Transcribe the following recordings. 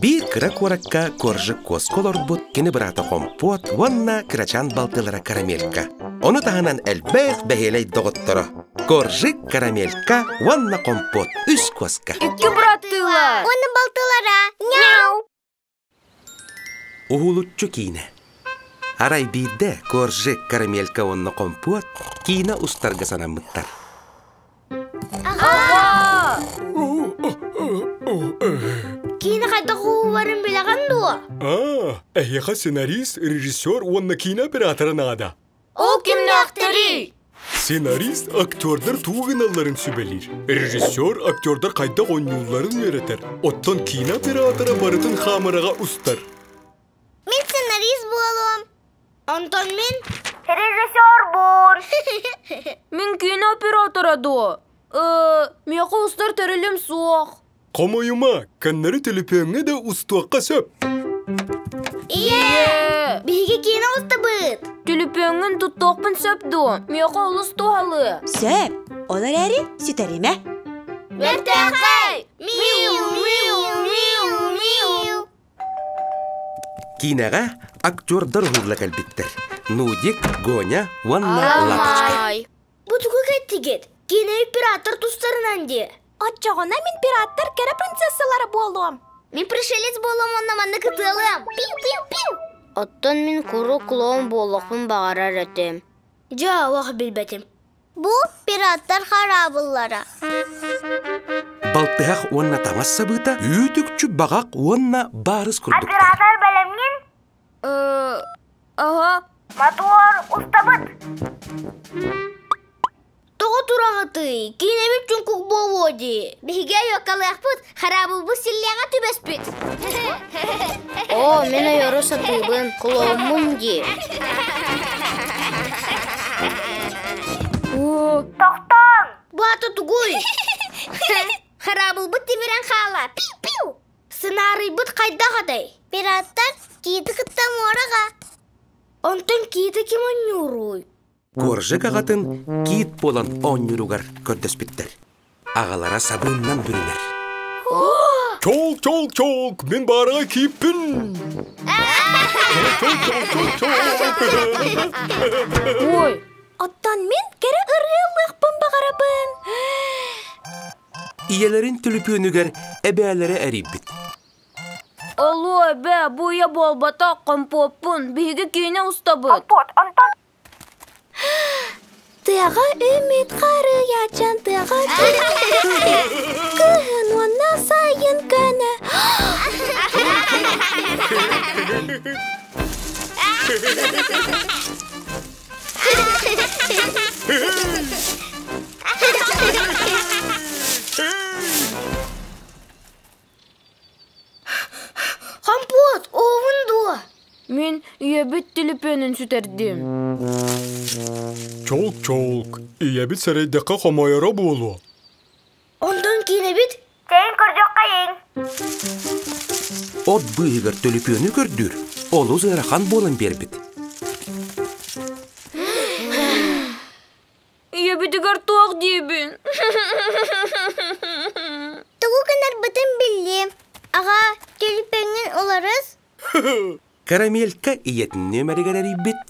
Биир кыра куоракка Коржик куоска олорбут кини быраата Хомпуот уонна кырачаан балтылара Карамелька. Ону таһынан элбэх бэһиэлэй доҕотторо Коржик, Карамелька уонна Хомпуот үс куоска. Икки быраттыылар. Уонна балтылара. Няу! Уһулуччу киинэ. Арай биирдэ Коржик, Карамелька уонна Хомпуот киинэ устарга санаммыттар. Аҕаа! Киинэ хайдах уһулларын билэҕин дуо? Аа, эһиэхэ сценарист, режиссер уонна киинэ оператора наада. Ол кимнээхтэрий? Сценарист актердар тугу гыналларын сүбэлиир. Режиссер актердар хайдах оонньуулларын үөрэтэр. Оттон киинэ оператора барытын хаамыраҕа устар. Мин сценарист буолуом. Онтон мин режиссер бур. Мин киинэ оператора дуо? Э, миэхэ устар тэрилим суох. Хомойума, көннөрү төлөпүөҥҥэ да устуохха сөп. Ийээ! Биһиги киинэ устабыт. Төлөпүөҥҥүн туттуохпун сөп дуо? Миэхэ олус туһалыа. Сөп. Ол эрээри сүтэримэ. Бэртээхэй! Миу, миу, миу, миу. Киинэҕэ актердар уһулла кэлбиттэр. Нудик, Гоня уонна Лапочка. Ай! Бу тугу кэттигит? Киинэ пираттар тустарынан дии. Оччоҕуна мин пираттар кэрэ принцессалара буолуом. Мин пришелец буолуом уонна манна кытыалыам. Пиу-пиу-пиу. Оттон мин куруук клоун буолуохпун баҕарар этим. Дьэ, олох билбэтим. Бу пираттар хараабыллара. Балтыһах уонна таҥас сабыыта үүт-үкчү баҕах уонна баарыс курдуктар. Оператор бэлэмҥин? Э, аһа. Мотуор устабыт. Тоҕо тураҕытый? Киинэбит чуҥкук буолуо дии. Биһиги ойуоккалыахпыт, хараабылбыт силлиэҕэ түбэспит. Оо, мин ойору сатыыбын, клоуммун дии. Оо, Тохтооҥ! Бу ата тугуй? Хараабылбыт тимирэн хаала. Пиу-пиу! Сценарийбыт хайдах атай? Пираттар киити кытта муораҕа. Онтон киити ким онньууруй? Коржик аҕатын киит буолан оонньууругар көрдөспүттэр. Аҕалара сабыыннан бүрүнэр. Чолк, чолк, чолк, мин баарыга кииппин! Чолк, чолк, чолк, чолк! Ой, Оттон мин кэрэ ырыалыахпын баҕарабын. Ийэлэрин түлүпүөнүгэр эбээлэрэ эрийбит. Алло, эбээ, бу ийэ буолбатах, компуоппун. Биһиги киинэ устабыт. Компот, онтон Тыаҕа үмүт харыйачан тыаҕа Кыһын уонна сайын көнө Компот, оҕун дуо? Мин ийэбит түлүпүөнүн сүтэрдим. Чолк-чолк, ийэбит сэрэйдэххэ хомойоро буолуо. Онтон киинэбит? Чэйин көрдөххөйүҥ. От быыһыгар түлүпүөнү көрдүүр олус ыарахан буолан биэрбит. Ийэбитигэр туох диибин? Тугу гынарбытын биллим. Аҕа, түлүпүөҥҥүн уларыс. Карамелька ийэтин нүөмэригэр эрийбит.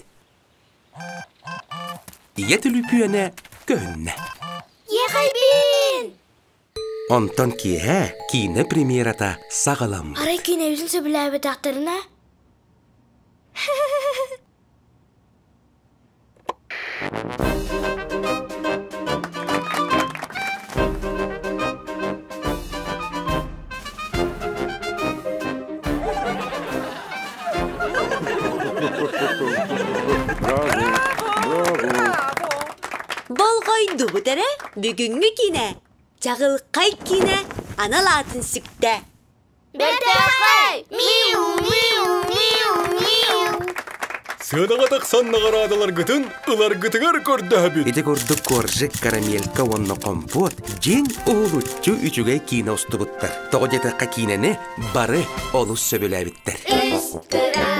Ийэ түлүпүөнэ көһүннэ. Ехайбин! Онтон киэһэ киинэ премьерата саҕаламмыт. Арай киинэбитин сөбүлээбэтэхтэринэ? Болҕойдубут эрэ бүгүҥҥү киинэ, чаҕылхай киинэ анал аатын сүктэ. Бэртээхэй! Миу, миу, миу, миу! Сыанаҕа тахсан наҕараадаларгытын ыларгытыгар көрдөһөбүт. Ити курдук коржик, карамелька уонна компот дьиҥ уһулуччу үчүгэй киинэ устубуттар. Тоҕо диэтэххэ киинэни бары олус сөбүлээбиттэр. Үс кыра